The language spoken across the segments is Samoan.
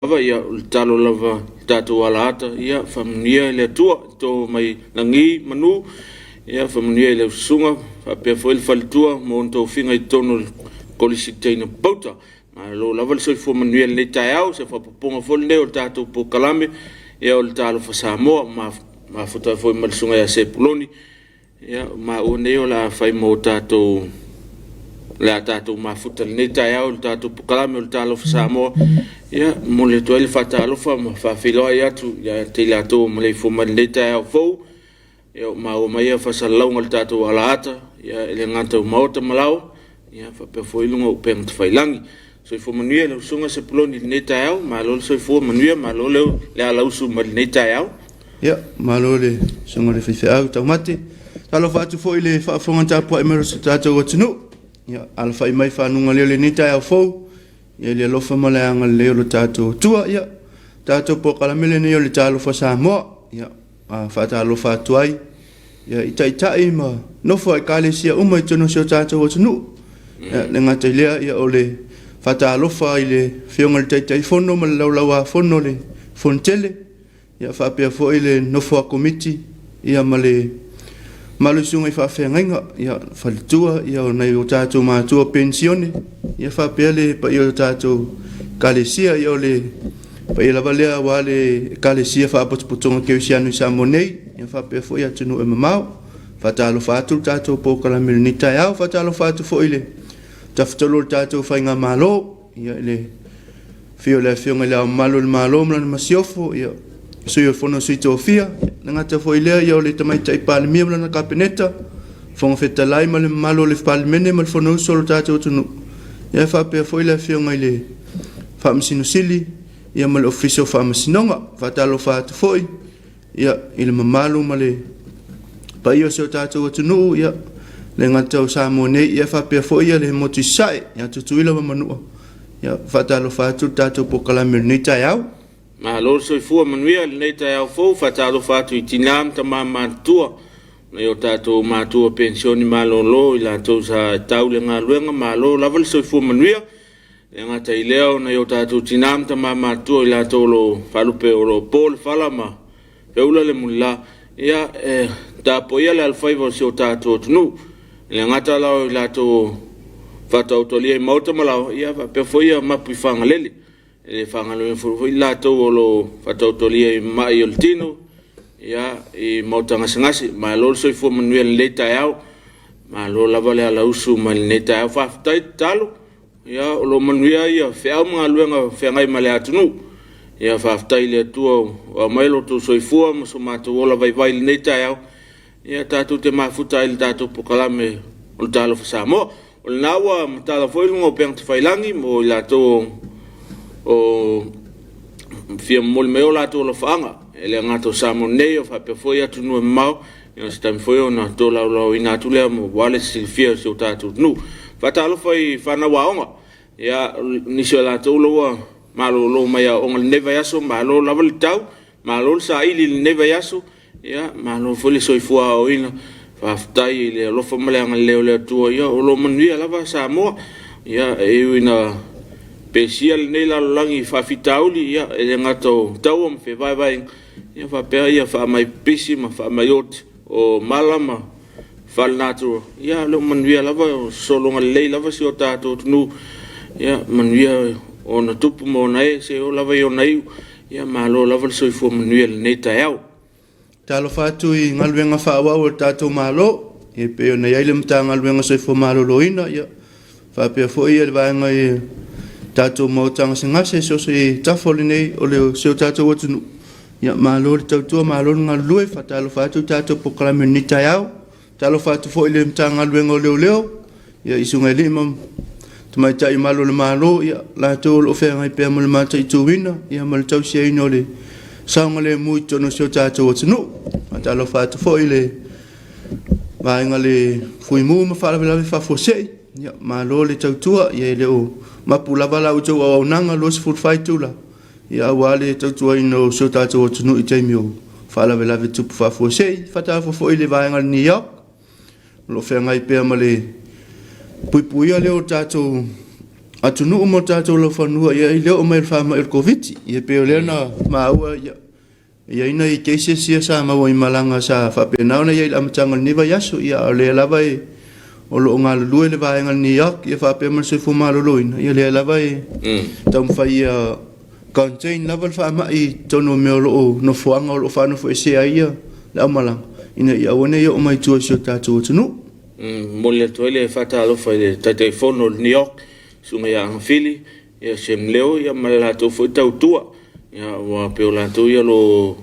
Lava, ia, o le tatalo lava i le tatou alaata, ia faamanuia le Atua i to mai lagi manu, ia faamanuia i lau susuga faapea foi le faletua ma ona tofiga i totonu o le Kolisi Teina Pauta. Malo lava le soifua manuia i lenei taeao, o se faaopoopoga foi lenei o le tatou polokalame, ia o le Talofa Samoa, ua mafuta ai foi ma le susuga ia Sepuloni, Ia, o maua nei o le a fai mo tatou, o le a tatou mafuta i lenei taeao i le tatou polokalame o le Talofa Samoa. Ia, e momoli atu ai le faatalofa ma faafeiloai atu ia te i latou ua maleifua mai i lenei taeao fou. Ia, ua maua mai ia faasalalauga o le tatou alaata, ia e le gata o maota ma laoa, ia faapea foi luga o upega tafailagi. Soifua manuia lau Susuga Sepuloni i lenei taeao, malo le soifua manuia, malo le alausu mai lenei taeao. Ia, malo i le susuga i le faifeau taumate. Talofa atu foi i le faafofoga tapuai mai o si o tatou atunuu. Ia, alafai mai faguga lelei i lenei taeao fou, ia i le alofa ma le agalelei o lo tatou Atua. Ia, tatou polokalame lenei o le Talofa Samoa. Ia, a faatalofa atu ai ia, i taitai ma nofo a ekalesia uma i totonu o si o tatou atunuu. Ia, le gata i lea, ia, o le faatalofa i le Afioga i le Taitaifono ma le Laulau-a-Fono o le Fonotele, ia faapea foi le nofo a Komiti ia ma le mamalu i susuga i faafeagaiga, ia faletua, ia o nai o tatou matua penisione, ia faapea le paia o tatou ekalesia, ia o le paia lava lea aua le ekalesia Faapotopotoga Kerisiano i Samoa nei, ia faapea foi atunuu e mamao. Faatalofa atu le tatou polokalame i lenei taeao, faatalofa atu foi i le Tafatolu o le tatou Faigamalo, Ia, i le afio o le Afioga i Le Ao Mamalu o le Malo ma lana Masiofo, ia, Sui o le Fono a Sui Tofia, e le gata foi i lea, ia, o le Tamaitai Palemia ma lana Kapeneta, Fofoga Fetalai ma le mamalu o le Palemene ma le Fonousu a lo tatou atunuu, ia, e faapea foi le Afioga i le Faamasino Sili, ia ma le Ofisa o Faamasinoga. Faatalofa atu foi Ia, i le mamalu ma le paia o si o tatou atunuu, ia, le gata o Samoa nei, ia faapea foi ia le motu i Sasae, ia Tutuila ma Manua. Ia, faatalofa atu le tatou polokalame i lenei taeao. Malo le soifua manuia i lenei taeao fou. Faatalofa atu i tina ma tama matutua, nai o tatou matua penisione malolo, i latou sa tau le galuega, malo lava le soifua manuia. E le gata i lea o nai o tatou tina ma tama matutua i latou o lo o faalupe o lo o po le fala ma feula le mulila, ia e tapuaia le alofaiva o si o tatou atunuu. E le gata la o i latou o faataotolia i maota ma laoa, ia faapea foi ia mapu i Fagalele. E le faagaloina foi i latou o lo o faataotolia i mai o le tino, ia, i maota gasegase. Malo le soifua manuia i lenei taeao. Malo lava le alausu mai lenei taeao. Faafetai tatalo. Ia, o lo o manuia ia feau ma galuega o feagai ma le atunuu. Ia, faafetai i le Atua ua aumai lo outou soifua ma so matou ola vaivai i lenei taeao. Ia, tatou te mafuta ai i le tatou polokalame o le Talofa Samoa. O lena ua matala foi luga o upega tafailagi mo i latou o fia momoli mai o latou alofaaga. E le gata o Samoa nei, o faapea foi atunuu e mamao. Ia, o se taimi foi ona tolaulaauina atu lea aua le silafia o si o tatou atunuu. Faatalofa i fanau aoga, ia, nisi o latou ua malolo mai aoga i lenei vaiaso, malo lava le tau, malo le saili i lenei vaiaso, ia, malo foi le soifua aoaoina. Faafetai i le alofa ma le agalelei o le Atua, ia, o lo o manuia lava Samoa. Ia, e ui ina pesia lenei lalolagi i faafitauli, ia, e le gata o taua ma fevaevaeaiga, ia faapea ia faamai pipisi ma faamai oti o mala ma faalenatura, ia o lo o manuia lava, o sologa lelei lava si o tatou atunuu, ia manuia ona tupu ma ona ee seia oo lava i ona iu, ia malo lava le soifua manuia i lenei taeao. Talofa atu i galuega faaauau a le tatou Malo, e pei ona i ai le Matagaluega o le Soifua Maloloina, ia faapea foi le vaega i le tatou maota gasegase i so o se tafa o lenei o si o tatou atunuu. Ia malo le tautua, malo le galulue. Faatalofa atu i le tatou polokalame i lenei taeao. Talofa atu foi i le Matagaluega o Leoleo, ia i Susuga i Alii ma Tamaitai Malu o le Malo, ia latou o lo o feagai pea ma le mataituina ia ma le tausiaina o le saogalemu i totonu o si o tatou atunuu. Faatalofa atu foi i le vaega le Fuimu ma Faalavelave Faafuasei, ia malo le tautua, ia e le o mapu lava la outou auaunaga 24 itula, ia aua le tautuaina o si o tatou atunuu i taimi o faalavelave tupu faafuasei. Faatalofa foi i le vaega o le NEOC, o lo o feagai pea ma le puipuia lea o tatou atunuu ma le tatou laufanua ia i le oo mai o le faamai o le Koviti. Ia pei o lea na maua ia e i ai nai cases ia sa maua i malaga sa faapena ona i ai i le amataga o lenei vaiaso, ia a o lea lava e o lo o galulue le vaega a le NEOC ia faapea ma le Soifua Maloloina, ia lea lava e taumafai ia contain lava le faamai i totonu o mea o lo o nofoaga o lo o faanofoesea ai ia le aumalaga ina ia aua ne i oo mai tua i si o tatou atunuu. E momoli atu ai le faatalofa i le Taitaifono o le NEOC, Susuga ia Agafili, ia Sam Leo ia ma le latou foi tautua. Ia aua pei o latou ia o lo o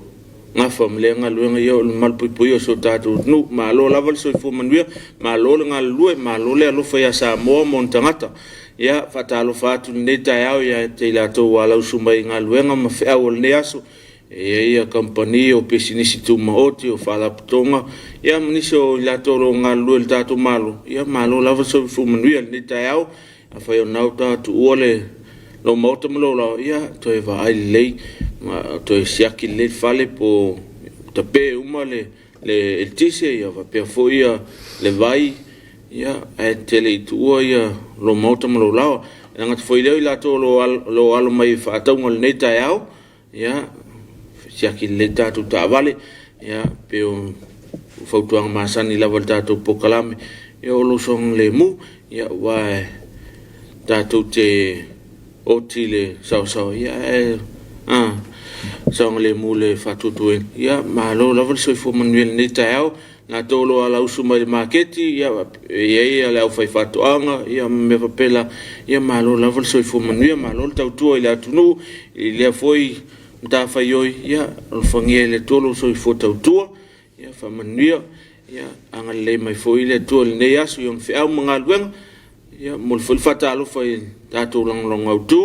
gafa ma lea galuega ia o le malupuipuia o si o tatou atunuu. Malo lava le soifua manuia, malo le galulue, malo le alofa ia Samoa ma ona tagata. Ia, faatalofa atu i lenei taeao ia te i latou ua alausu mai i galuega ma feau o lenei aso. E i ai ia kamupani o pisinisi tumaoti, o faalapotopotoga, ia ma nisi o i latou o lo o galulue i le tatou Malo. Ia malo lava le soifua manuia i lenei taeao. Afai o lena ua ta tuua le lou maota ma lou laoa, ia toe vaai lelei ma toe siaki lelei le fale po o tape uma le eletise ia faapea foi ia le vai, ia ae te le i tuua ia lou maota ma lou laoa. E le gata foi i lea o i latou o lo o alo mai i faatauga i lenei taeao, Ia, siaki lelei tatou taavale, ia, pei o fautuaga masani lava i le tatou polokalame, ia o lou saogalemu, ia, aua e tatou te oti i le saoasaoa, ia, ae a, saogalemu le faatuatuaina. Ia, malo lava le soifua manuia i lenei taeao. Latou o lo o alausu mai i le maketi, ia, e i ai le aufaifaatoaga, ia, ma mea faapena, ia malo lava le soifua manuia, malo le tautua i le atunuu i lea foi matafaioi, ia alofagia e le Atua lou soifua tautua, ia faamanuia, ia agalelei mai foi le Atua i lenei aso i ona feau ma galuega. Ia momoli foi le faatalofa i le tatou lagolago autu,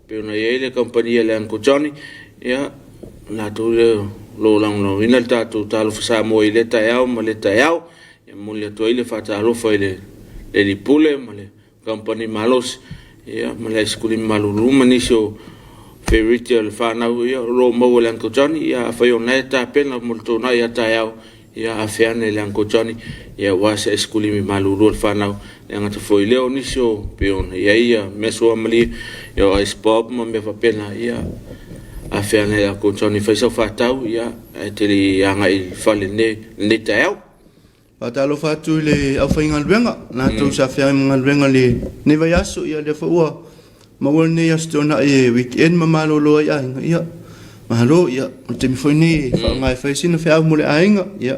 pei ona i ai le kamupani a le Uncle Johnny, ia, o latou lea o lo o lagolagoina le tatou Talofa Samoa i lea taeao ma lea taeao. E momoli atu ai le faatalofa i le Alii Pule ma le kamupani malosi, ia, ma le aisakulisi malulu ma nisi o feivorite o le fanau ia o lo o maua e le Uncle Johnny. Ia afai o lena e tapena mo le toonai a taeao, Ia afe ane i le Uncle Johnny ia aua se aisakulisi malulu a le fanau. E le gata foi i lea o nisi o pei ona i ai ia mea suamalie ia o ice pop ma mea faapena, ia afe ane i le Uncle Johnny e fai sau faatau ia ae te le i agai i le fale i lenei taeao. Faatalofa atu i le aufaigaluega, latou sa feagai ma galuega i lenei vaiaso, ia lea foi ua Maua lenei aso Toonai e weekend ma malolo ai aiga, ia, malo, ia, o le taimi foi lenei e faaaoga e fai sina feau mo le aiga, ia,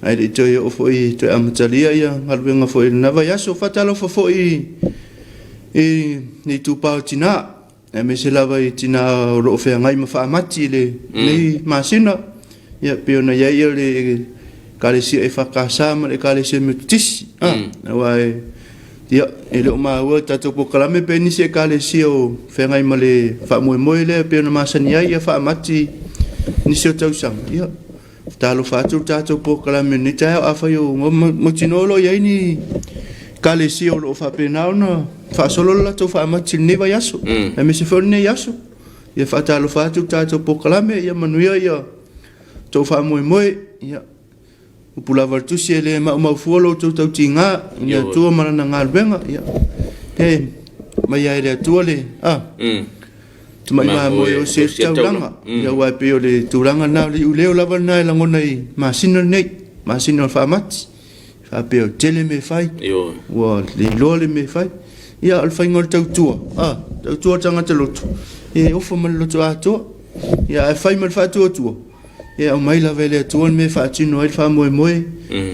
ae le i toe oo foi e toe amatalia ia galuega foi i lena vaiaso. Faatalofa foi i le itupa o tina, aemaise lava i tina o lo o feagai ma faamati i lenei masina, ia, pei ona i ai le Ekalesia EFKS ma le Ekalesia Metotisi, aua e Ia, e le o maua i tatou polokalame pe nisi ekalesia o feagai ma le faamoemoe lea pei ona masani ai ia faamati nisi o tausaga. Ia, talofa atu le tatou polokalame i lenei taeao afai o mautinoa o lo o i ai ni ekalesia o lo o faapena ona faasolo le latou faamati i lenei vaiaso, aemaise foi o lenei aso. Ia faatalofa atu le tatou polokalame, ia manuia ia tou faamoemoe. Ia. Upu lava a le Tusi, e le maumau fua lo outou tautiga i le Atua ma Lana galuega. Ia, e mai lava e le Atua le a, tamai mamoe e osi ai le taulaga. Ia, aua e pei o le tulaga lena, o le iuleo lava lena e lagona i masina lenei, masina o le faamati. E faapea ua tele mea e fai, ua le iloa le mea e fai. Ia, o le faiga o le tautua, a, tautua le tagata loto, e ofo ma le loto atoa. Ia, ae fai ma le faatuatua, E aumai lava e le Atua le mea e faatino ai le faamoemoe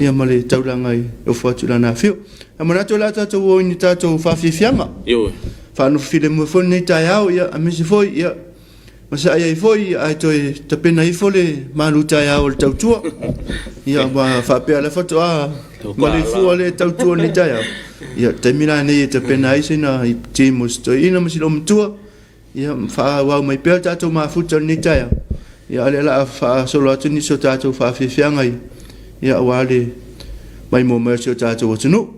ia ma le taulaga e ofo atu i Lana afio. Ae manatu o le a tatou o i ni tatou faafiafiaga. Ioe. Faanofo filemu foi lenei taeao, ia, aemaise foi, ia, masaai ai foi ae toe tapena ifo le malu taeao o le tautua. Ia, aua faapea o lea faatoa maleifua le tautua i lenei taeao. Ia, o le taimi la lenei e tapena ai sina iputi mo si toeaina ma si loomatua. Ia, faaauau mai pea le tatou mafuta i lenei taeao. Ia, a o lea o le a faasolo atu nisi o tatou faafiafiaga ia, ia aua le maimoa mai o si o tatou atunuu.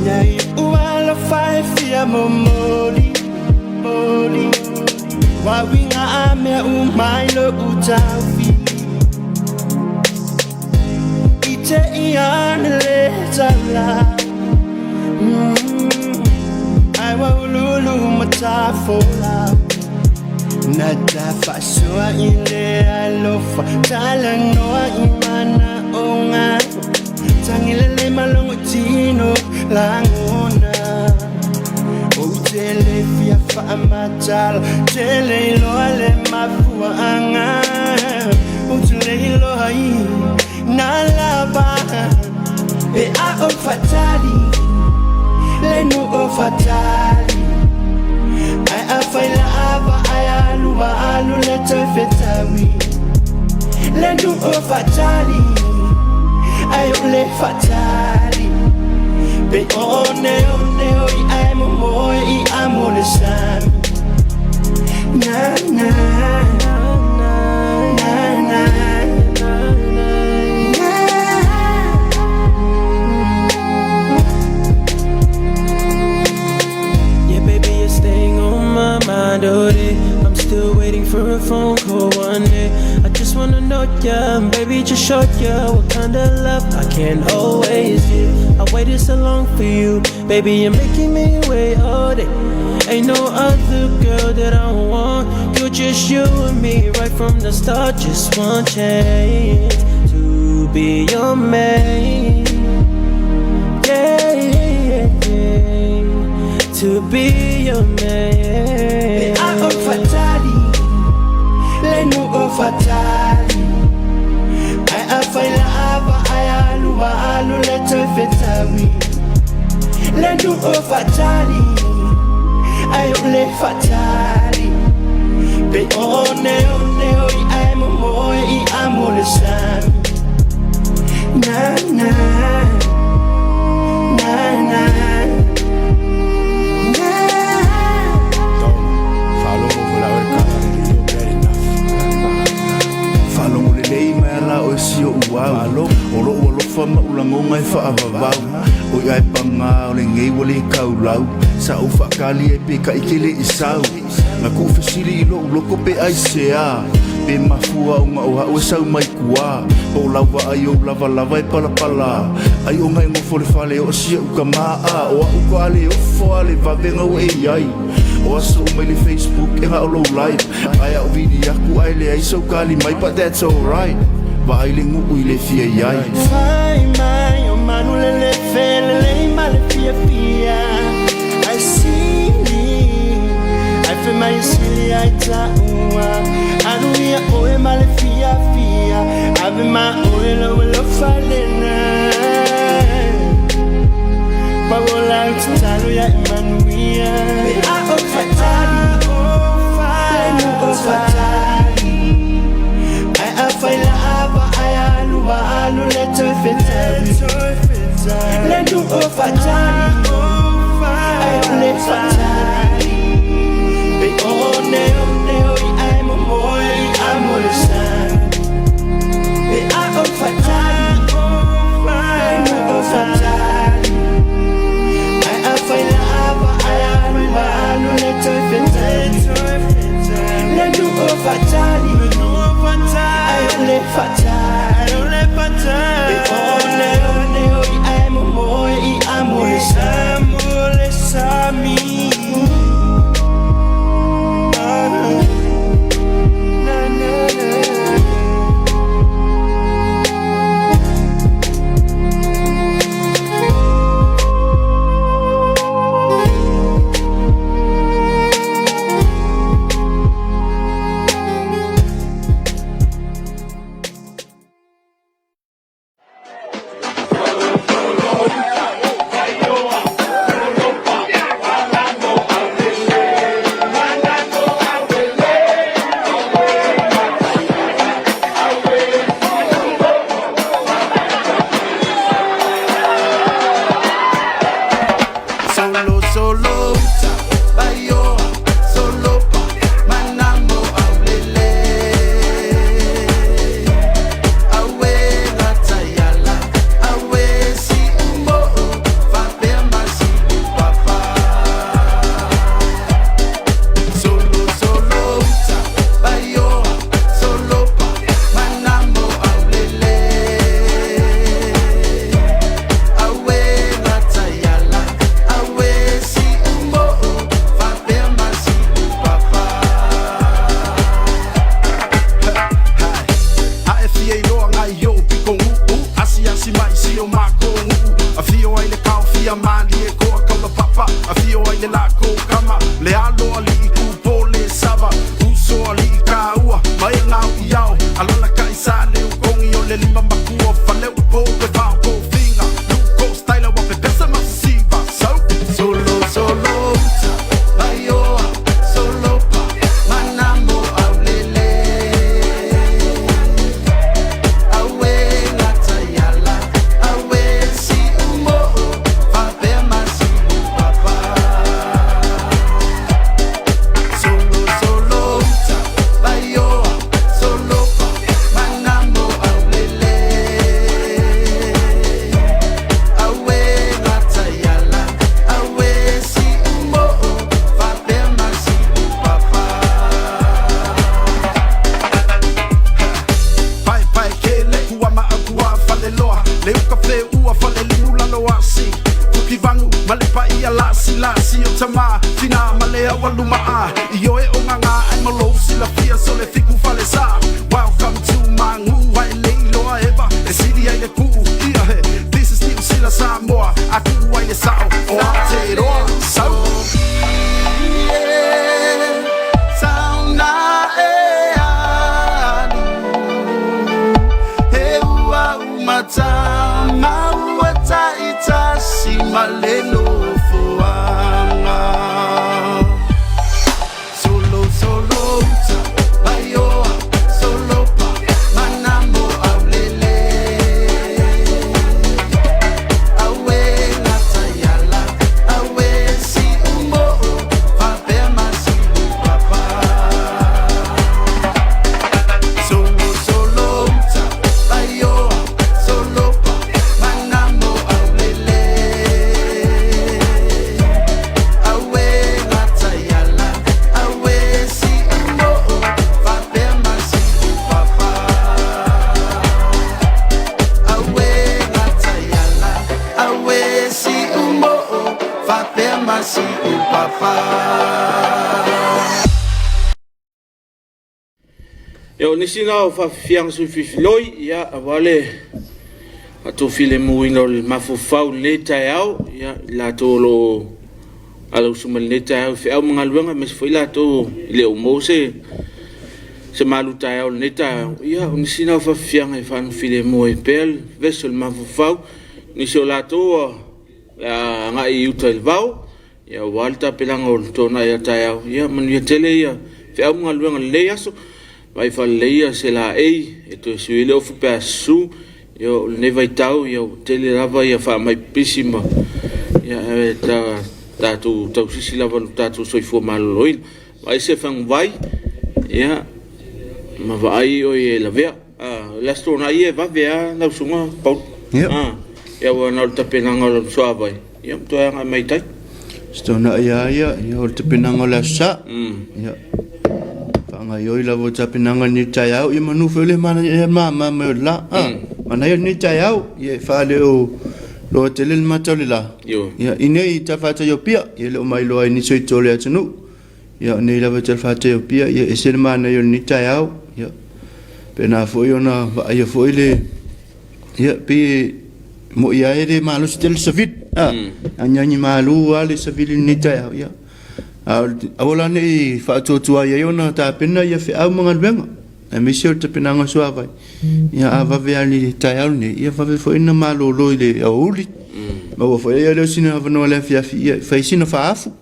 Ia ua alofa e fia momoli moli Wa winga a mea umai lo utaufi I te iana le taula Ai wa ululu matafola Na tafasoa i le alofa Talanoa i mana o ngā Tangilele malongo tino langona O tele fia whaamatala Tele iloa le mafuaanga O tele iloa i nā lava Pe a o fatali Le nu o fatali Ai a whaila ava ai alu wa alu le toi fetawi Le nu o fatali Ai o le fatali Pe o ne o ne o i ai mo moe i a mo le sami Na na na na na. Yeah, baby, you're staying on my mind all day. I'm still waiting for a phone call one day. I just wanna know ya, baby, just show ya what kind of love I can always give. I waited so long for you, baby, you're making me wait all day. Ain't no other girl that I want. You're just you and me right from the start. Just one chance to be your man. Yeah, yeah, yeah. To be your man. Pe a o fatali Le nu o fatali Ai a whaila ava ai alu wa alu le toi fetawi Le nu o fatali Ai o le fatali Pe o ne o ne o i ai mo moe i a mo le sami Na na na na na. Faalogo folau e le kala le lilo bad enough. Faalogo lelei mai ala o e si oʻu au O loʻu alofa ma ulagoga e faavavau O i ae pagā o lenei ua lē kaulau Sa ou faakali ai pe kaʻi i sau Na kuʻu fesili i loʻu loko pe aiseā Pe mafua ona o a'u e sau mai kuā Po o lau vaai ou lavalava e palapala Ai ona e gofo le fale o sia'u kamā A o a'u ko ale ofo a le vavega ua e iai O aso uma i le Facebook e ga'o lou live Ae a'u vili aku ae leai sou kali mai. But that's alright, vaai le gu'u i le fia iai. Fai mai o manu le le fele le ma le fia fia Ai sili Ai fe mai sili ai ta ua Anu ia oe ma le fia fia Ave ma oe lo lo falena Paola utalo ya Emanuia Pe a o fatali Le nu o fatali Ai a whaila ava ai alu wa alu le toi fetawi Le nu o fatali Ai o le fatali Pe o ne o ne o i ai mo moe i a mo le sami Pe a o fatali Le nu o fatali Ai a whaila ava ai alu wa alu le toi fetawi Le nu o fatali Ai o le fatali Pe o ne o ne o i ai mo moe i a mo le sami. Na na na. Solo solo uta baioa solo pa manamo aulele Awe gatayala awe si umbo fapea masi. Afio ai le lako kama Le alo alii kupole sava Uso alii kaua Mai ngau i ao Alala ka isa le ukongi O le lima makua Faleu po pe vao ko finga Luko style wa pepesa masiva So Solo solo uta Vaioa Solo pa Manamo aulele Awe gataiala Awe si umo Fapea masi upapa Solo solo uta Vaioa Solo pa Manamo aulele Awe gataiala Awe si umo Fapea masi upapa Pae pae ke le kua ma au kua faleloa Le uka fe ua fale limu lalo asi Kuki vangu ma le paia lasi lasi o tama Tina ma le au aluma a I oe o nganga ai ma lou silafia so le fiku fale sa Welcome to Mangu ai le iloa eva E sili ai le kuu ia he This is New Sila Samoa A kuu ai le sao o Aotearoa Sau Sauna e alu He ua umata maua taitasi ma le nofoaga Solo solo uta vaioa solo pa manamo aulele Awe gataiala awe si umoo fapea masi upapa Solo solo uta vaioa solo pa manamo aulele Awe gataiala awe si umoo fapea masi upapa Awe gataiala awe si umoo fapea masi upapa Ia, o nisi na o faafiafiaga sui filifiloi, ia, aua le faatofilemuina o le mafaufau i lenei taeao, ia, i latou o lo o alausu mai i lenei taeao i feau ma galuega, aemaise foi i latou e le o maua se se malu taeao i lenei taeao, ia, o nisi na o faafiafiaga e faanofilemu ai pea le vevesi o le mafaufau. Nisi o latou o le a agai i uta i le vao, Ia aua le tapenaga o le toonai a taeao, ia manuia tele ia feau ma galuega o lenei aso. Vaai faalelei ia se laei e toe sui ai le ofu pe a susu. Ia o lenei vaitau ia ua tele lava ia faamai pipisi ma ia e ta tatou tausisi lava i lo tatou soifua maloloina. Vaai se faguvai ia ma vaai oe e lavea. O le Aso Toonai ia e vave lava lau susuga Paul. Ia. Ia aua na o le tapenaga o le suavai, ia ma toe agai mai i tai. Aso Toonai lava ia, ia o le tapenaga o le Aso Sa. Ia, faagaoioi lava o tapenaga i lenei taeao, ia manu foi le manaia mama mai o le la. Manaia lenei taeao, ia e faaleo loa tele le mata o le la. Ia, i nei talafatai o Apia, ia e le o mailoa ai nisi o itu o le atunuu. Ia, o nei lava talafatai o Apia, ia e ese le manaia o lenei taeao. Ia, pena foi ona vaaia foi le, ia, pei e moi lava e le malosi tele le savili. A, agiagi malu lava le savili i lenei taeao. Ia, a o le aua la ne i faatuatuai ai ona tapena ia feau ma galuega, aemaise o le tapenaga o suavai. Ia, a vave lava i le taeao lenei, ia vave foi ona malolo i le aoauli. Maua foi ai lea o sina avanoa i le afiafi, ia, e fai sina faaafu.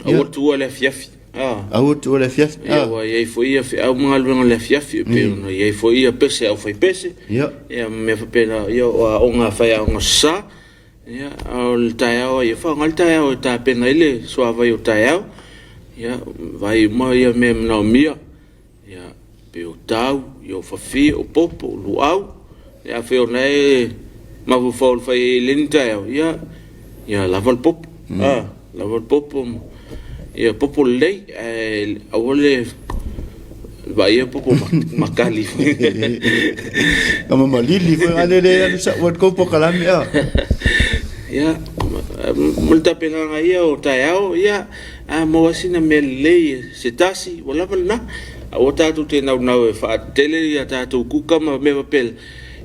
Aua le tuua i le afiafi. Aua le tuua i le afiafi. Ia, ua i ai foi ia feau ma galuega i le afiafi, e pei ona i ai foi ia pese a aufaipese, ia ma mea faapena, ia o aoga a faiaoga sasa, ia, a o le taeao, ia faaaoga le taeao e tapena ai le suavai o taeao, ia, vaai uma ia mea e manaomia. Ia, pei o tau, ia o fafie, o popo, o luau, ia afai o lena e mafaufau i le fai ai i lenei taeao, ia, ia lava le popo, lava le popo, ia popo lelei, ae aua le vaaia popo makali. Kama malili foi ale le alu sa ua kou pokalame a. Ia, mo le tapenaga ia o taeao, ia, A maua sina mea lelei se tasi, ua lava lena. Aua tatou te naunau e faatetele ia tatou kuka ma mea faapela,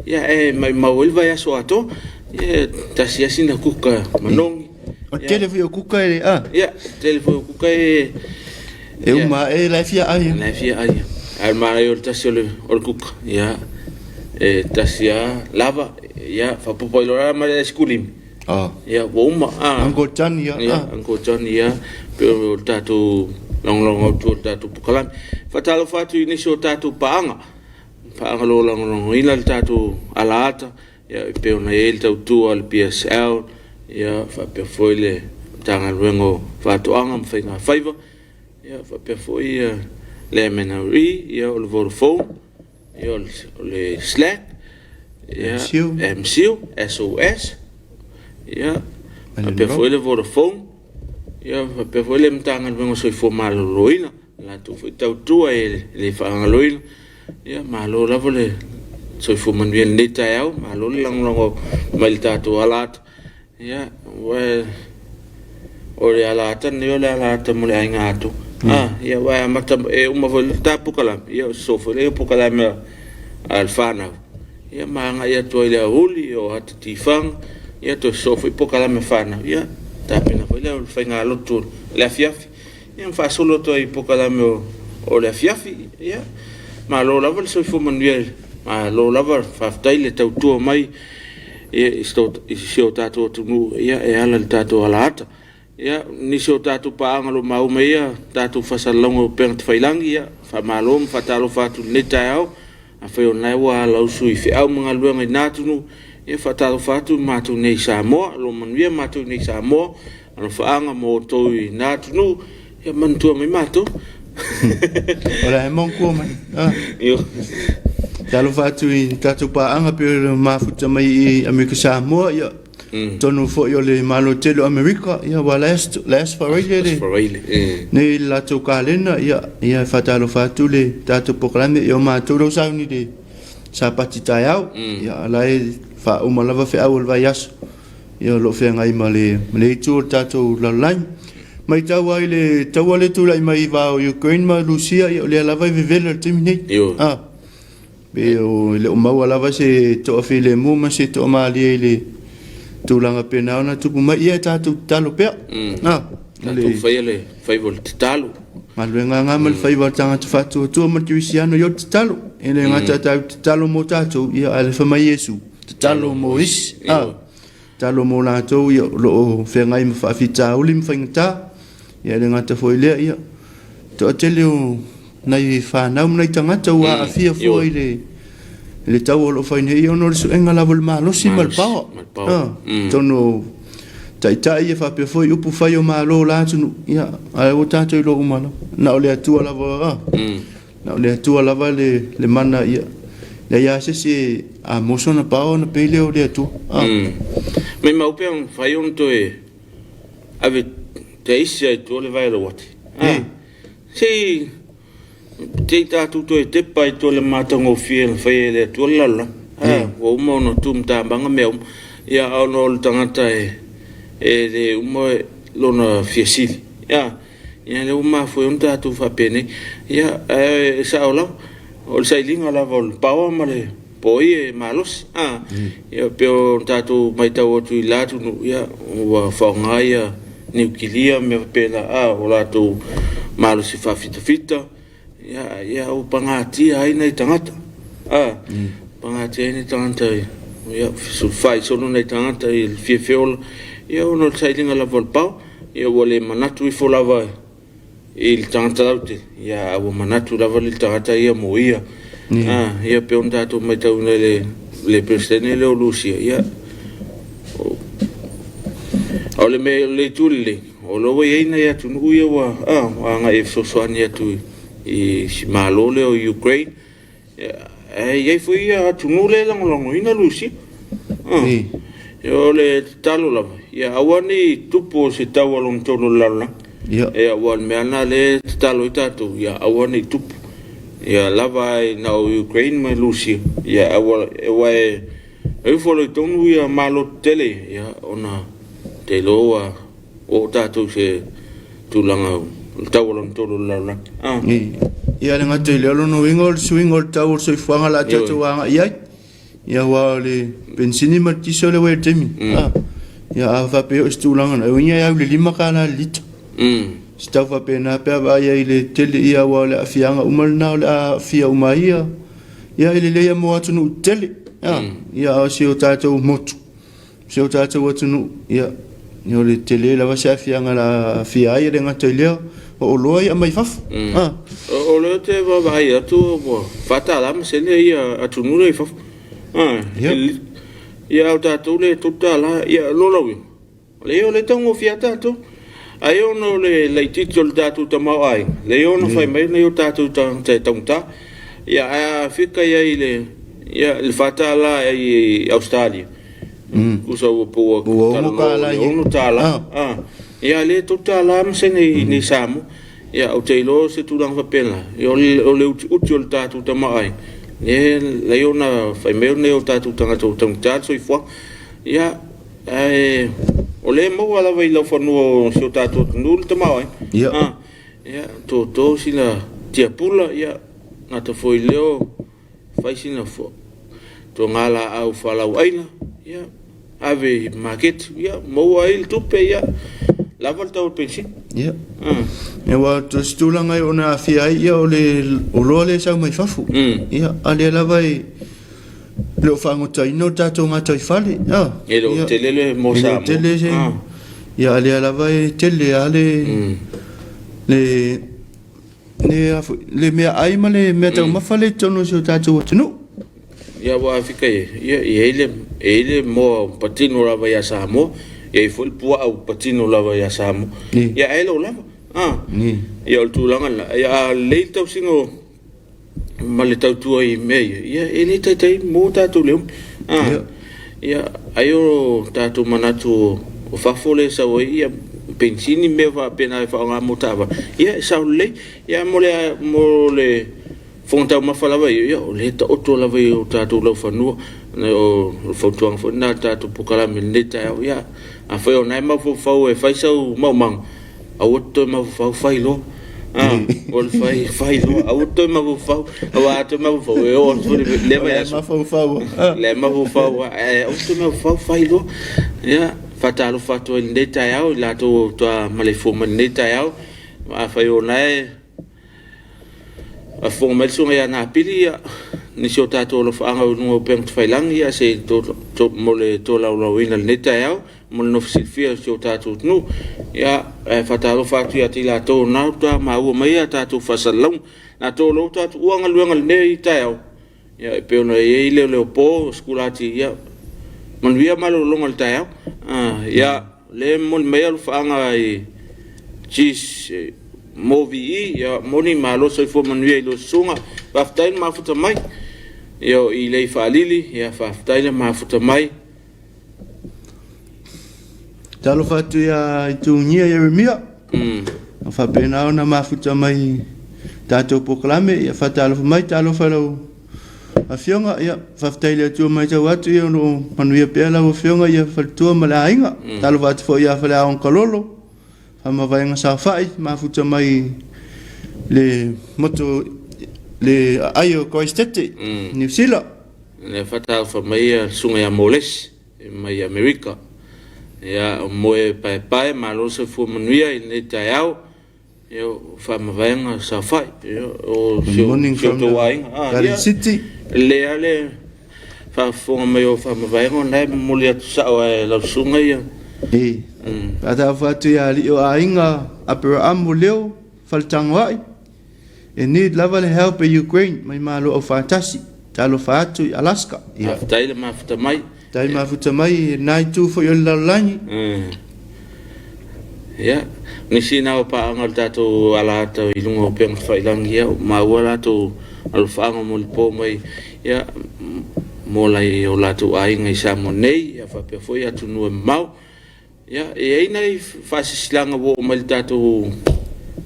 ia e maumau ai le vaiaso atoa. Ia e tasi lava sina kuka manogi, O le tele foi o kuka e a. Ia, tele foi o kuka e E uma ae la e fia ai. La e fia ai. Ae o le manaia o le tasi o le o le kuka. Ia. E tasi a lava. Ia, faaopoopo ai loa ma le aisakulisi. Ah. Ia, ua uma. Ah. Uncle Johnny ia. Ia, Uncle Johnny ia. Pei o le tatou lagolago autu o le tatou polokalame. Faatalofa atu i nisi o tatou paaga. Paaga o lo o lagolagoina le tatou alaata. Ia, e pei ona i ai le tautua a le PSL, ia, faapea foi le Matagaluega o Faatoaga ma Faiga Faiva, ia, faapea foi ia, le MNRE, ia, o le Vodafone, ia, o le Slack, ia, MCIL, SOS, ia, faapea foi le Vodafone, ia, faapea foi le Matagaluega o Soifua Maloloina, latou foi tautua e le faagaloina. Ia, malo lava le soifua manuia i lenei taeao, malo le lagolago mai i le tatou alaata. Ia, ua o le alaata lenei o le alaata mo le aiga atoa. Ah, ia, ua amata e uma foi le ta polokalame, ia o sosoo foi lea i polokalame a le fanau. Ia ma agai atu ai i le aoauli, o ata tifaga, ia toe sosoo foi polokalame a fanau. Ia, tapena foi lea o le faigalotu o le afiafi. Ia ma faasolo atu ai i polokalame o le afiafi. Ia, malo lava le soifua manuia, malo lava faafetai le tautua mai i si o tatou atunuu ia, e ala i le tatou alaata. Ia, nisi o tatou paaga o lo o maua mai ia tatou faasalalauga o upega tafailagi, ia, faamalo ma faatalofa atu i lenei taeao. Afai o lena ua alausu i feau ma galuega i na atunuu, ia faatalofa atu matou nei i Samoa, o lo o manuia matou nei i Samoa, alofaaga mo outou i na atunuu, ia manatua mai matou. O la e manatua mai. Ah. Talofa atu i tatou paaga pei ona mafuta mai i Amerika Samoa, ia tonu foi o le Malo tele o Amerika, ia ua last Friday le nei le latou kalena, ia ia faatalofa atu le tatou polokalame ia o matou lea ua sauni i le Sapati taeao, ia la e faauma lava feau o le vaiaso, ia o lo o feagai ma le ma le itu o le tatou lalolagi. Matau ai le taua lea e tulai mai i va o Ukraine ma Rusia, ia o lea lava e vevela i le taimi nei. Ah. Pe o e le o maua lava se toafilemu ma se toamalie i le tulaga pena ona tupu mai, ia e tatou tatalo pea. Ah, tatou faia le faiva o le tatalo. Galuega lena ma le faiva o le tagata faatuatua ma le kerisiano, ia o le tatalo. E le gata tatou tatalo mo tatou, ia ae fai mai Iesu, tatalo mo isi. Ah, tatalo mo latou ia o lo o feagai ma faafitauli ma faigata. Ia e le gata foi i lea, ia toatele o nai fanau ma nai tagata ua aafia fua i le i le taua o lo o fai nei ona o le suega lava o le malosi ma le paoa. Atonu o taitai ia faapea foi upu fai o Malo o la atunuu, ia, ae ua tatou iloa uma lava, na o le Atua lava, na o le Atua lava le, le mana, ia, leai lava se isi e a moso ona paoa ona pei lea o le Atua. Maimau pe mafai ona toe ave teisi ai i tua le vae o le uati. Se i te i tatou toe tepa i tua i le matagofie na faia e le Atua le lalolagi. A, ua uma ona tumatamaga mea uma. Ia, a ona o le tagata e, e le uma lona fia sili. Ia, ia lea ua mafua ai ona tatou faapenei. Ia, ae sao lava, o le sailiga lava o le paoa ma le poi e malosi. A, ia, pei ona tatou matau atu i la atunuu, ia, ua faaaoga ia niukilia ma mea faapena, a, o latou malosi faafitafita, ia, ia ua pagatia ai nai tagata. A, pagatia ai nai tagata, ia, fesulufai solo nai tagata i le fia feola, ia, ona o le sailiga lava o le pao, ia, ua le manatu ifo lava i le tagata lautele, ia, a ua manatu lava le tagata ia mo ia. A, ia, pei ona tatou matauina i le, le Peresetene lea o Lusia, ia, o le mea, o le itu lelei, o lea ua i ai nai atunuu ia ua, a, ua agai e fesoasoani atu i si Malo lea o Ukraine. Ae i ai foi ia atunuu lea e lagolagoina Lusia. O le tatalo lava, ia aua ne i tupu se taua lona tolu o le lalolagi. Ia, aua o le mea lena lea e tatalo ai tatou, ia aua ne i tupu. Ia lava ai na o Ukraine ma Lusia, ia aua, aua e ifo loa i tonu ia Malo tetele ia, ona te iloa ua oo tatou i se tulaga o le taua lona tolu o le lalolagi. Ah. Ia le gata i lea, o lona uiga o le suiga o le tau o le soifuaga o le a tatou agai i ai. Ia aua o le penisini ma le tiso lea ua i ai i le taimi. Ah. Ia, a faapea o se tulaga na, e uiga e au i le $5 i le lita. Se tau faapena pe a vaai ai i le tele, ia, aua o le aafiaga uma lena o le a aafia uma ai ia, ia e lelei lava mo atunuu tetele, a, ia, a o si o tatou motu, si o tatou atunuu, ia, o le tele lava se aafiaga o le a aafia ai, e le gata i lea, o oloa ia e aumai fafo. A. O lea ou te vaavaai atu ua $4 ma sene ia atunuu la i fafo. A, ia, a o tatou lea e $3. Ia, o lona uiga, leai o lea e taugofie lava tatou. Ai ona o le laitiiti o le tatou tamaoaiga, lea e ono fai mai nai o tatou tagata e taugata. Ia, ae a fika i ai i le, ia, le $4 i Ausetalia, tusa ua po ua Ua $6 i le $6. Ah, ia, lea e $3 ma sene i nei Samoa. Ia, ou te iloa o se tulaga faapena, ia, o le utiuti o le tatou tamaoaiga, lea e ono fai mai nai o tatou tagata ua taugata le soifuaga. Ia, ae o lea e maua lava i laufanua o si o tatou atunuu le tamaoaiga. Ah, ia, toto sina tiapula, ia, gata foi i lea o fai sina togalaau fualaau aina, ia, ave i maketi, ia, maua ai le tupe, ia, lava le tau o le penisini. Ia. Ia, aua o se tulaga e ono aafia ai, ia, o le oloa lea e sau mai fafo. Ia, a lea lava e le o faagotaina o tatou gataifale. Ah, E le o ia, tele le mo e le o Samoa. tele se. Ia, a lea lava e tele lava le le a foi, le meaai ma le mea taumafa le i totonu o si o tatou atunuu. Ia, ua fika i ia, e i ai le e i ai le moa patino lava ia Samoa, e i ai foi le puaa patino lava ia Samoa. Ia, ae le o lava. Ah. Ia, o le tulaga lena. Ia, a lelei le tausiga ma le tautua i mea ia, ia, e le taitai mo tatou le umi. Ah. Ia, ai o tatou manatu o fafo lea e sau ai, ia, penisini mea faapena e faaaoga mo taavale, ia, e sao lelei. Ia, mo le fofoga taumafa lava ia, ia, o lea e taoto lava i o tatou laufanua. O le fautuaga foi lena a le tatou polokalame i lenei taeao. Ia, afai o lena e mafaufau e fai sau maumaga, aua te toe mafaufau, fai loa. Ah, o le fai, fai loa, aua te toe mafaufau, aua a toe mafaufau, e oo atu foi le O le vaiaso. Mafaufau. Ah. Le mafaufau, ae aua te toe mafaufau, fai loa. Ia, faatalofa atu ai i lenei taeao i latou ua maleifua mai i lenei taeao. Afai o lena e faafofoga mai le susuga ia Napili, ia, nisi o tatou alofaaga o luga o upega tafailagi, ia, se to, to, mo le tolaulauina i lenei taeao mo le nofo silafia o si o tatou atunuu. Ia, e faatalofa atu ia te i latou o lena ua maua mai a tatou faasalalauga, latou o lo o tatou galuega i lenei taeao, ia, e pei ona i ai le leopo sikulati, ia, manuia malologa i le taeao. Ah, ia, le momoli mai alofaaga i Cheese mo VE, ia, moni malo, soifua manuia i lou susuga, faafetai le mafuta mai. Ia, o i lei faalili, ia, faafetai le mafuta mai. Talofa atu ia Itugia Ieremia. O faapena ona mafuta mai tatou polokalame, ia, faatalofa mai, talofa i lau afioga, ia, faafetai i le Atua matau atu, ia, o lo o manuia pea lau afioga, ia, faletua ma le aiga. Talofa atu foi ia Faleaoga Kalolo, Faamavaega Saofai, mafuta mai le motu le aai o Christete, Niu Sila. Le faatalofa mai ia le susuga ia Molesi mai Amerika. Ia, o moe paepae, malo le soifua manuia i lenei taeao. Ia, o Faamavaega Saofai. Ia, o Good morning si o from the outou aiga. Ah, Garden ia, City. lea le faafofoga mai o Faamavaega, o lena e momoli atu sao e lau susuga ia. E. Faatalofa atu ia alii o aiga Aperaamu Leo Faletagoai. E need lava le help e Ukraine mai Malo Aufaatasi. Talofa atu i Alaska. Ia. Faafetai le mafuta mai. Tai mafuta mai i lena itu foi o le lalolagi. Ia, nisi na o paaga o le tatou alata i luga o upega tafailagi, ia, maua latou alofaaga mo le po mai, ia, mo lai o latou aiga i Samoa nei, ia, faapea foi atunuu e mamao. Ia, e i ai nai faasilasilaga ua oo mai i le tatou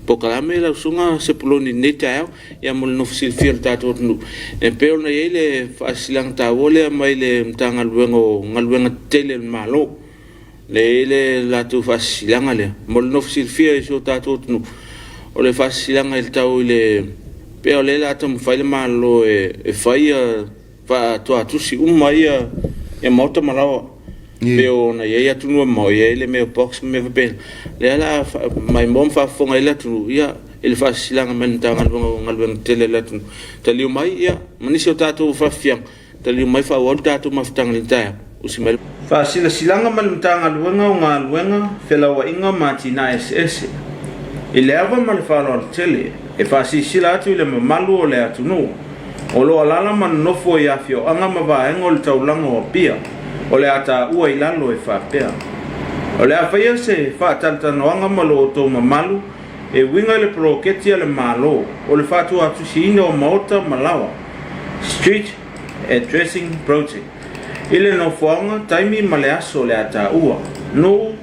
polokalame lau susuga Sepuloni i lenei taeao, ia, mo le nofo silafia o le tatou atunuu. E pei ona i ai le faasilasilaga taua lea mai le Matagaluega o Galuega Tetele a le Malo. Le i ai le latou faasilasilaga lea mo le nofo silafia i si o tatou atunuu. O le faasilasilaga i le tau i le pea o lea o le a taumafai le Malo e fai faatuatusi uma ia maota ma laoa. Pei ona i ai atunuu e mamao, e i ai le mailbox ma mea faapena. O lea o le a maimoa ma faafofoga ai le atunuu ia, i le faasilasilaga mai a le Matagaluega o Galuega Tetele a le atunuu, taliu mai ia, ma nisi o tatou faafiafiaga, taliu mai faaauau le tatou mafutaga i le taeao. Usi mai le Faasilasilaga mai le Matagaluega o Galuega, Felauaiga ma Atinae Eseese i le ava ma le faaaloalo tele e faasilasila atu i le mamalu o le atunuu o lo o alaala ma nonofo i afioaga ma vaega o le taulaga o Apia, o le a taua i lalo e faapea, O le a faia se faatalatalanoaga ma lo outou mamalu e uiga i le poloketi a le Malo o le faatuatusiina o maota ma laoa, Street Addressing Project, i le nofoaga, taimi ma le aso o le a taua. Nuu,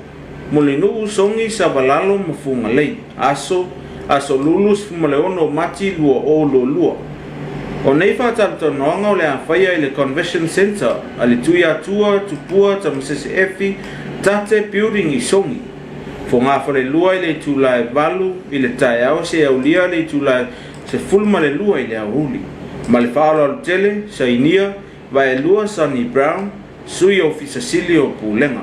Mulinuu, Sogi, Savalalo ma Fugalei. Aso, Aso Lulu 16 o Mati 2022. O nei faatalatalanoaga o le a faia i le Convetion Centre a le Tuiatua Tupua Tamasese Efi Tate Building i Sogi, Fogafalelua i le itula e 8 i le taeao seia aulia le itula e 12 i le aoauli. Ma le faaaloalo tele, sainia, Vaelua Sonny Brown, Sui Ofisa Sili o Pulega.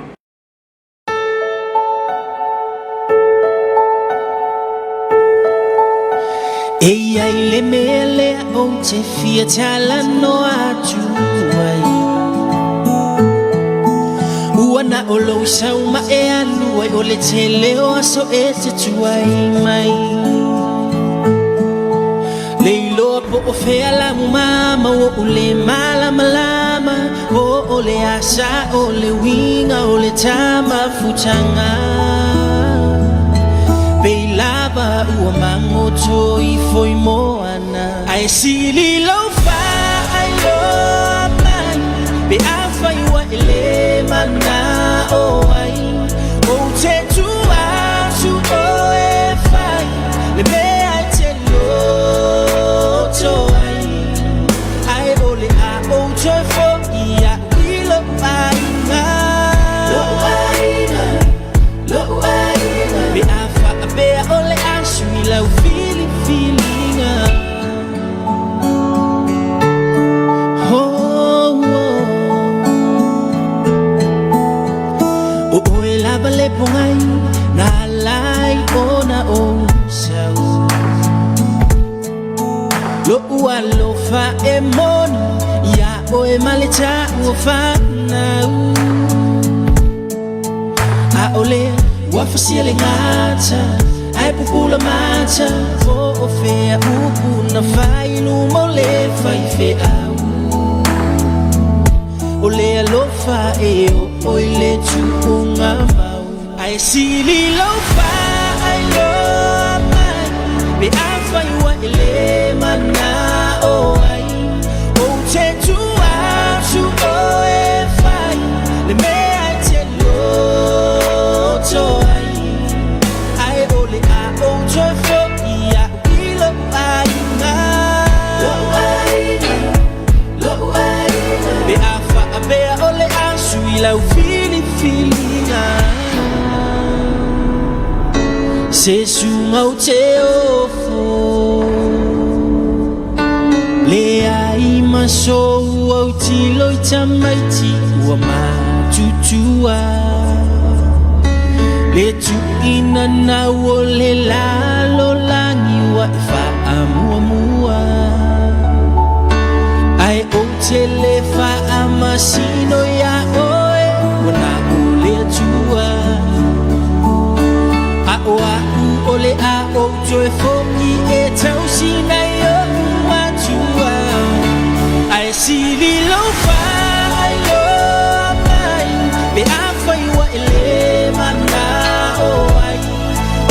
E i ai le mea lea ou te fia talanoa atu ai. Ua na o lou sau ma e alu ai o le tele o aso e te tuai mai. Le iloa po o fea lau mama ua ou le malamalama Po o le asa o le uiga o le tama futanga Pei lava ua magoto ifo i moana Ae sili lou faailoa mai Pe afai ua e le manao ai Ou te tuu atu oe e fai Le mea e te loto ai Ae o le a ou toe foi a'u i lou aiga Lou aiga, lou aiga Pe a faapea o le a sui lau filifiliga Oh, oh. O oe lava le pogai na ala ai ona ou sau Lo'u alofa e moni iā ʻoe ma le taua fanau ʻAʻole ua fasia le gata ae pupula mata Po o fea upu na fai i luma o le faifeau O le alofa e oo i le tuuga mau Ae sili lou faailoa mai Pe afai ua e le manao ai Ou te tuu atu oe e fai Le mea e te loto ai Ae o le a ou toe foi a'u i lou aiga Lou aiga, lou aiga Pe a faapea o le a sui lau filifiliga Se suaga ou te ofo Leai ma sou autilo i tamaiti ua matutua Le tuuina nau o le lalolagi ua e faamuamua Ae ou te le faamasino iā oe ua na o le Atua A o a'u o le a ou toe foi e tausi nai o'u matua Ae sili lou faailoa mai pe afai ua e le manao ai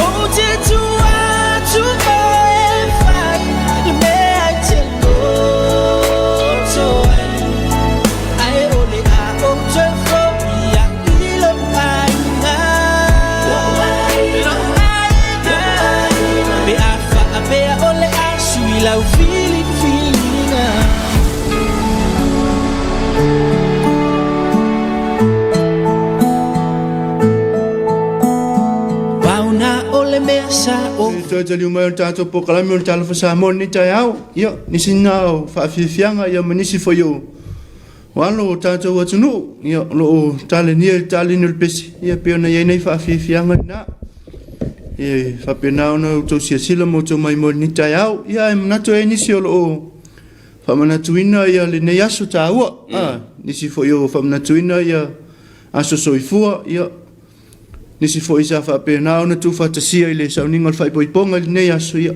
Ou te tuu atu oe e fai le mea e te loto ai Ae o le a ou toe foi a'u i lou aiga Lou aiga Pe a faapea o le a sui lau filifiliga Pau na o le mea sa ou E toe taliu mai o le tatou polokalame o le Talofa Samoa i lenei taeao. Ia, nisi na o faafiafiaga ia ma nisi foi o O alo o tatou atunuu, ia, o lo o talenia i le taleni o le pese, ia, pei ona i ai nei faafiafiaga lena. E faapena ona outou silasila ma outou maimoa i lenei taeao. Ia, ae manatu e i ai nisi o lo o faamanatuina ia lenei aso taua. Mm. Nisi foi o faamanatuina ia aso soifua, ia, Nisi foi sa faapena ona tuufaatasia i le sauniga o le faaipoipoga i lenei aso, ia,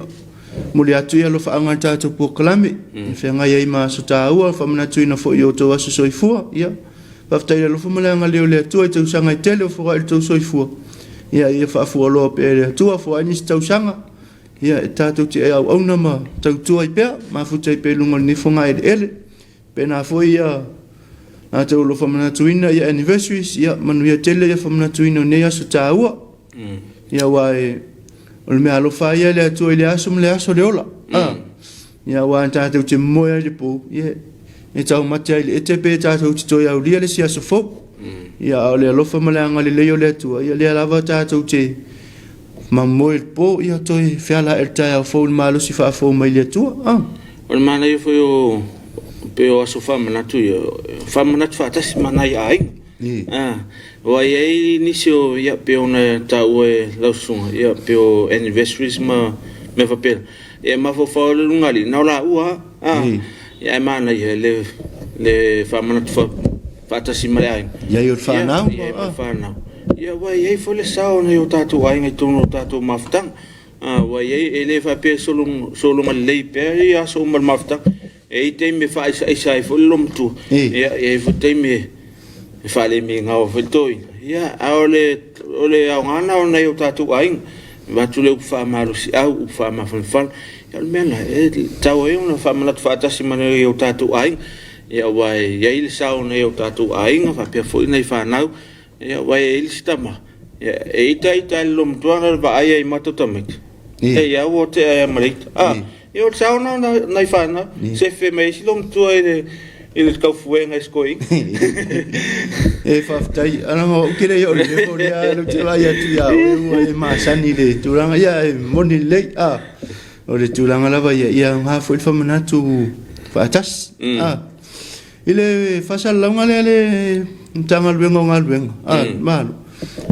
momoli atu ia alofaaga i le tatou polokalame, mm. e feagai ai ma aso taua, faamanatuina foi i outou aso soifua, ia, faafetai i le alofa ma le agalelei o le Atua i tausaga e tele o foai le tou soifua, ia, ia faafualoa pea e le Atua, foai nisi tausaga, ia, e tatou te auauna ma tautua ai pea, mafuta ai pea i luga o lenei fogaeleele. Pena foi ia latou o lo o faamanatuina ia anniversaries, ia manuia tele ia faamanatuina o nei aso taua. Mm. Ia aua e, o le mea alofa ia le Atua i le aso ma le aso le ola. Mm. Ah. Ia aua tatou te moe ai le po, ia e taumate ai le ete pe tatou te toe aulia le isi aso fou. Mm. Ia a o le alofa ma le agalelei o le Atua, ia lea lava tatou te mamoe le po, ia toe feala e le taeao fou le malosi faafou mai le Atua. Ah. O le manaia foi o pei o aso faamanatu ia, faamanatu faatasi ma nai aiga. Ah, aua e i ai nisi o ia pei ona taua e lau susuga, ia pei o anniversaries ma mea faapena. Ia e mafaufau le lugalii, na o laua lava. Ah, ia ae manaia le le faamanatu fa, faatasi ma le aiga. I ai o le whanau. Ia, i ai ma le whanau. Ia, aua e i ai foi le sao o nai o tatou aiga i totonu o tatou mafutaga. A, ua i ai, e le faapea e sologa lelei pea ia aso uma o le mafutaga. E i ai taimi e faaisaisa ai foi le loomatua, ia, e i ai foi taimi e faalemigao ai foi le toeaina. Ia, a o le, o le aoga lena o nai o tatou aiga, avatu le upu faamalosiau, upu faamafanafana. Ia, o le mea lena, e tatau ai ona faamanatu faatasi ma nai o tatou aiga, ia, aua e i ai le sao o nai o tatou aiga faapea foi nai fanau. Ia, aua e i ai le isi tama, ia, e ita ita i le loomatua na vaai ai ma tou tamaiti. E ia ua tea ia ma le ita. Ah, ia o le sao na nai whanau. Sefe mai isi loomatua i le i le taufuega i sikoiga. E faafetai, alanga o ke le o le level lea lo te vaai atu ia oe ua e masani le tulaga ia e moni lelei a o le tulaga lava ia ia aoga foi le faamanatu faatasi a I le faasalalauga lea a le Matagaluega o Galuega a le Malo,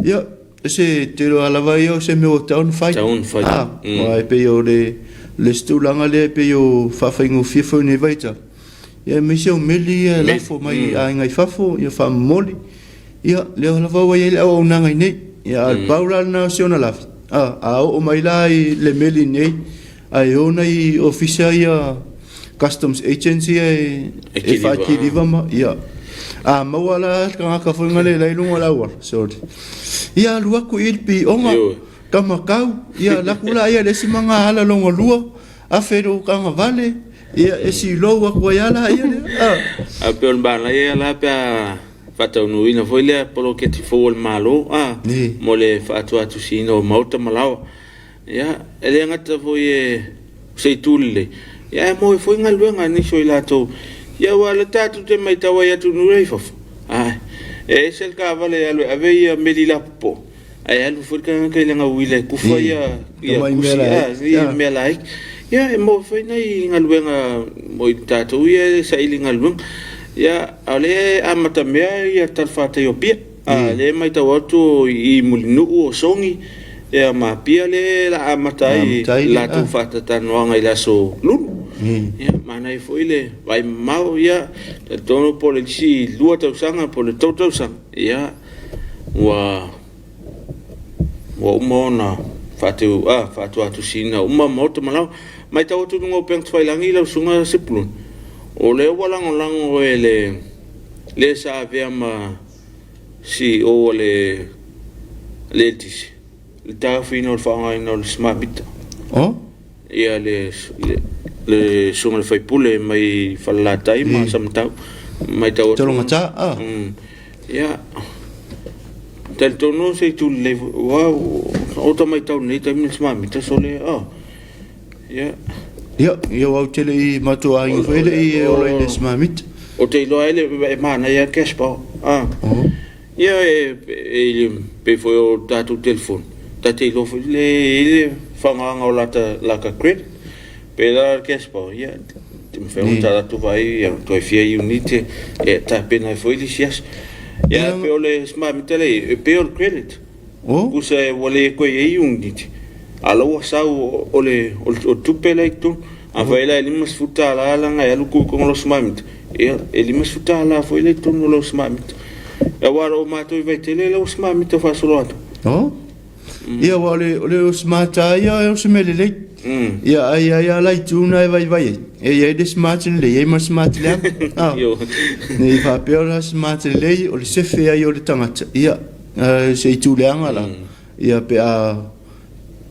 ia, se tele lava ia o se mea ua tatau ona fai. Tatau ona fai. A, aua e pei o le le isi tulaga lea e pei o faafaigofie foi i lenei vaitau, ia aemaise o meli ia e lafo mai aiga i fafo, ia faamomoli, ia lea lava ua i ai le auaunaga i inei. Ia a o le pau la lena o si ona lave, a, a oo mai la i le meli nei, Ae o nai ofisa ia customs agents ia e, e faakiliva ma ia a maua la le tagata foi ngale la i luga o le auala sorry ia alu atu i le pioga kamakau ia laku la ia le isi magahala longa lua afe lo tagavale ia e silou atu ai ala ia lea a A pei o le manaia la pe a faataunuuina foi lea poloketi fou a le Malo a mo le faaatuatusiina o maota ma laoa. Ia, e le gata foi e se itu lelei, ia ae maua ai foi galuega a nisi o i latou. Ia aua o lea tatou te matau ai i atunuu ia i fafo, ae e ese le taavale e alu e ave ia meli lapopoa, ae alu foi le tagata i lana uila e kufa ia ia kusi a, ia mea laiti. Ia e maua foi nai galuega mo i tatou ia e saili galuega. Ia, a o lea e amatamea ia talafatai o Apia. A lea e matau atu i Mulinuu o Sogi ia ma Apia lea o le a amata ai le latou faatatalanoaga i le aso Lulu. Ia manaia foi le vaai mamao ia talitonu po o le isi 2 tausaga po o le 3 tausaga ia ua uma ona faateu a faatuatusiina uma maota ma laoa. Matau atu i luga o upega tafailagi lau susuga Sepulona, o lea ua lagolago e le lea sa avea ma CEO a le LTC, le taofiina o le faaaogaina o le smart meter. Oh? Ia le le susuga i le faipule mai Falelatai ma Samatau matau atu. Tologata, ah. Ia, talitonu se itu lelei foi, aua o ta matau i lenei taimi le smart meter sole, ah. Ia. Ia, ia au te le i matua aiga foi le i e ola i le smart meter. O te iloa ai le e manaia le cash power. Ah. Oh. Ia e e pei foi o tatou telefoni, ta te iloa foi le i le faaaogaina o lata lata credit. Pei la le cash power, ia. Te mafai ona tatou vaai ia toe fia iunite e tapena ai foi le isi aso. Ia e pei o le smart meter lea e pei o le credit. Tusa ua le toe i ai iunite, a o la ua sau o le tupe la i totonu. Afai la e $50 leaga e alu tuu i totonu o lau smart meter, ia e $50 foi la i totonu o lau smart meter. Aua o matou i Vaitele la ua smart meter faasolo atu. Ia aua o le smart lava ia o se mea lelei. Ia ae i ai lava la itu na e vaivai ai. E i ai le smart lelei, e i ai ma le smart leaga. Ne i faapea o le smart lelei o le sefe ai o le tagata, ia se itu leaga la, ia pe a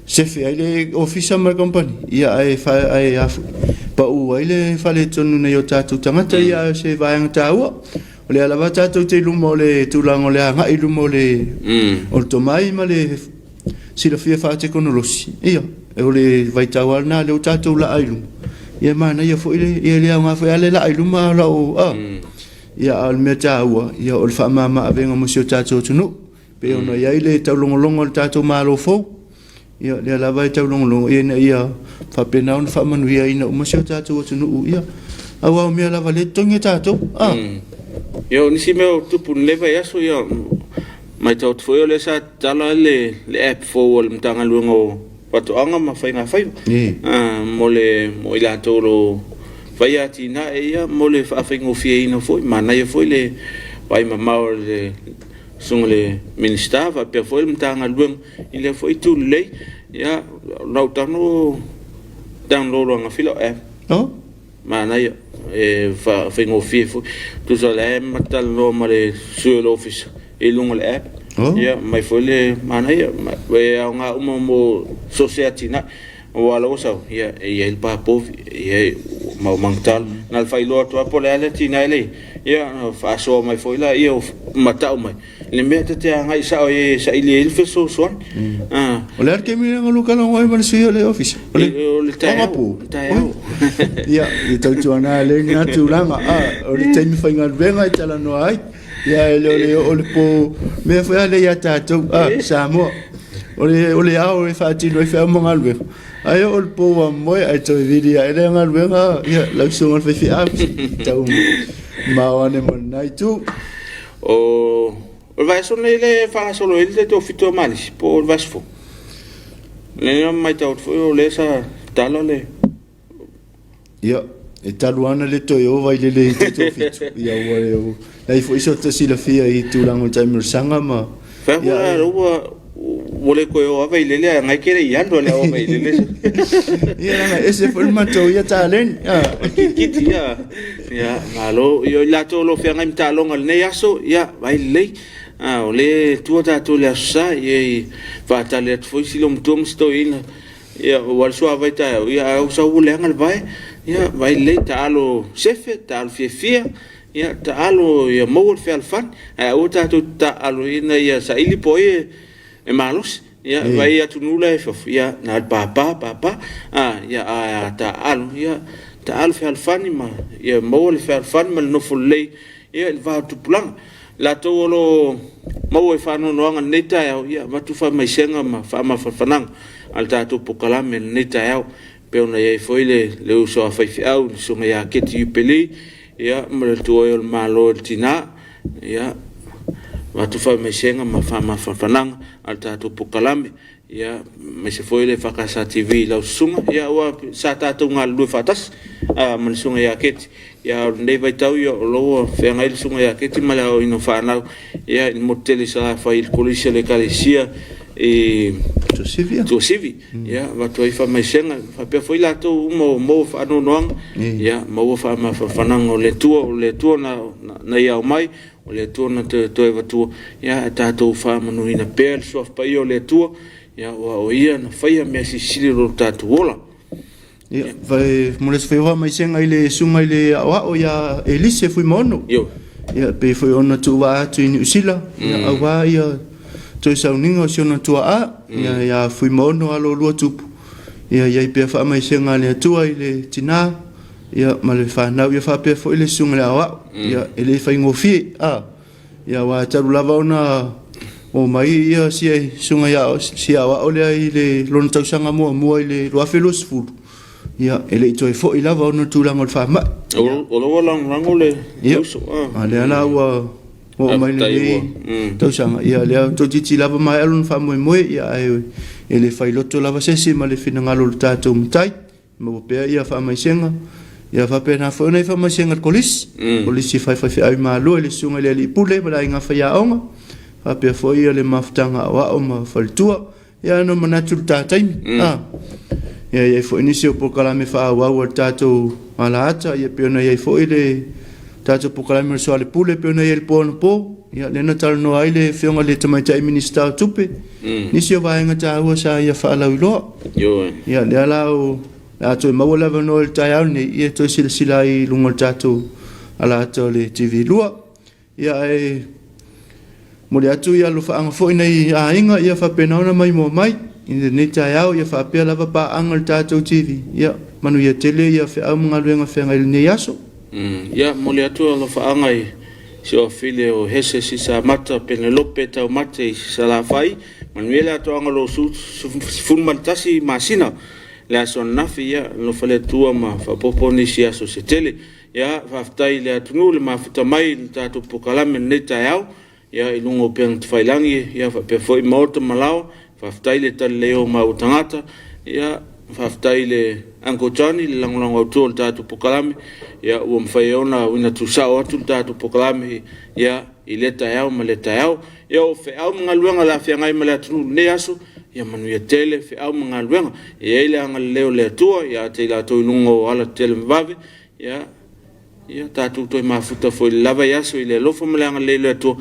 sefe ai le ofisa ma le kamupani, ia ae pau ai le faaletonu nei o tatou tagata, ia ae o se vaega taua. O lea lava tatou te i luma o le tulaga o le agai i luma o le, o le tomai ma le silafia faatekonolosi. Ia, o le vaitau lava lena lea ua tatou laa i luma. Ia e manaia foi le, ia e le aoga foi lava le laa i luma a o lau, a. Ia, a o le mea taua, ia o le faamama avega mo si o tatou atunuu. Pei ona i ai le taulogologo a le tatou Malo fou. Ia, o lea lava e taulogologo ina ia faapena ona faamanuiaina uma si o tatou atunuu, ia, aua o mea lava lea e totogi e tatou. A. Ia, o nisi mea o tupu i lenei vaiaso, ia, matau atu foi o lea sa tatala le app fou a le Matagaluega o Faatoaga ma Faigafaiva, mo le, mo i latou o lo o faia atinae, ia, mo le faafaigofieina foi, manaia foi le vaai mamao o le Susuga i le Minisita faapea foi le Matagaluega i lea foi itu lelei. Ia, na ou tago download ananafi lau app. Oh? Manaia, e faigofie foi. Tusa o la e talanoa ma le sui o le ofisa i luga o le app. Oh? Ia, mai foi le manaia. E aoga uma mo so o se atinae. Aua o la ua sau, ia, e i ai le pa povi, e i ai mau manutala. Na o le faailoa atu lava po o le a le atinae lea e i ai, ia ona faasoa mai foi lea ma tau mai le mea ta te agai sao i ai e saili ai le fesoasoani. O le a le taimi lea na lua talanoa ai ma le sui o le ofisa? O le taeao. Taeao. Ia, e tautuana lea lena tulaga. O le taimi faigaluega e talanoa ai. Ia, e le o le oo le po mea foi a lea ia tatou, Samoa. O le ao e faatino ai feau ma galuega, ae oo le po ua moe ae toe vili ae lea galuega, ia, lau susuga i le faifeau, tau mao ane ma lena itu. O le vaiaso lenei lea e faagasolo ai le tatou 7 o Malisi po o le vaiaso fou. Lea na matau atu foi o lea sa tala le. Ia, e talu lava ona le toe ova i le le 7, ia ua leai foi so ta silafia i tulaga o le taamilosaga ma. Fai atu la ua le toe o lava i lele ae ngai ke le i alu le o i lele. Ia leaga e ese foi le matou ia taleni. Kiti ia. Ia malo ia i latou o lo o feagai ma taaloga i lenei aso, ia vai lelei. O lea e tua tatou i le Aso Sa, ia e faatali atu foi si loomatua ma si toeaina. Ia ua alu suavai taeao, ia ae ua sau ua leaga le vae. Ia vai lelei, taalo sefe, taalo fiafia, ia taalo ia maua le fealofani. Ae aua tatou te taaalo ina ia saili po o ai e malosi. Ia vaai i atunuu la i fafo, ia na o le papa, papa. Ia ae a taaalo, ia taalo fealofani ma ia maua le fealofani ma le nofo lelei ia i le va o tupulaga. Latou o lo o maua i faanoanoaga i lenei taeao, ia avatu faamaisega ma faamafanafanaga a le tatou polokalame i lenei taeao. E pei ona i ai foi le uso a faifeau, le susuga ia Keti Iupeli, ia, ma le tuai o le Malo i le tina, ia, avatu faamaisega ma faamafanafanaga a le tatou polokalame. Ia, aemaise foi le EFKS TV i lau susuga, ia aua sa tatou galulue faatasi ma le susuga ia Keti. Ia, a o lenei vaitau, ia, o lo ua feagai le susuga ia Keti ma le aoaoina o fanau, ia, i le motu tele i Salafai i le Kolisi a le Ekalesia i Tuasivi. Tuasivi. Ia, avatu ai faamaisega, faapea foi latou uma o maua faanoanoaga, ia, maua faamafanafanaga o le Atua, o le Atua na ia ao mai, O le Atua na te toe avatua, ia ae tatou faamanuina pea le Suafa Paia o le Atua, ia aua o Ia na faia mea silisili o lo tatou ola. Ia, mo le fai faamaisega i le susuga i le aoao ia Elise Fuimaono. Ioe. Ia, pei foi ona tuuvaa atu i Niu Sila, ia, aua ia toe sauniga o si ona tuaa, ia, ia Fuimaono alo o Luatupu. Ia, i ai pea faamaisega a le Atua i le tina, ia ma le fanau, ia faapea foi le susuga i le aoao, ia e le faigofie, a, ia aua e talu lava ona omai ia sia susuga i ao, si aoao lea i le lona tausaga muamua i le 2020, Ia, e le i toe foi lava ona o le tulaga o le faamai. O la ua lagolago le uso. A lea la ua oo mai lenei tausaga, ia lea toeitiiti lava maea lona faamoemoe, ia ae e le failoto lava se isi ma le finagalo o le tatou Matai. Maua pea ia faamaisega. Ia faapena foi ona i faamaisega le kolisi, kolisi faifeau malua i le susuga i le Alii Pule ma le aiga faiaoga, faapea foi ia le mafutaga aoao ma faletua. Ia na manatu i le ta taimi. Mm. Ah. Ia i ai foi nisi o polokalame faaauau a le tatou alaata, ia pei ona i ai foi le tatou polokalame o le Soalepule pei ona i ai le po anapo. Ia lea na talanoa ai le Afioga i le Tamaitai Minisita o Tupe, nisi o vaega taua sa ia faalauiloa. Ioe. Ia lea la o le a toe maua le avanoa i le taeao lenei, ia toe silasila ai i luga o le tatou alaata o le TV2. Ia ae momoli atu ia alofaaga foi nai aiga ia faapena ona maimoa mai i lenei taeao ia faapea lava paaga le tatou TV. Ia manuia tele ia feau ma galuega feagai i lenei aso. Ia momoli atu alofaaga i si o afile o Hese Sisamata Penelope Taumate i Salafai. Manuia le atoaga o lou 11 masina le aso ananafi. Ia alofa le Atua ma faaopoopo nisi aso se tele. Ia, faafetai i le atunuu le mafuta mai i le tatou polokalame i lenei taeao, ia, i luga o upega tafailagi, ia, faapea foi maota ma laoa. Faafetai le talilei o maua tagata. Ia, faafetai i le Uncle Johnny le lagolago autu o le tatou polokalame, ia, ua mafai ai ona uiga tuusao atu le tatou polokalame, ia, i lea taeao ma lea taeao. Ia, o feau ma galuega o le a feagai ma le atunuu i lenei aso, ia manuia tele feau ma galuega. Ia i ai le agalelei o le Atua ia te i latou i luga o alatetele ma vave, Ia, ia tatou toe mafuta foi i le lava i aso i le alofa ma le agalelei o le Atua.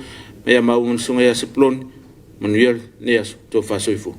Ia maua ma le Susuga ia Sepuloni, manuia lenei aso, tofa soifua.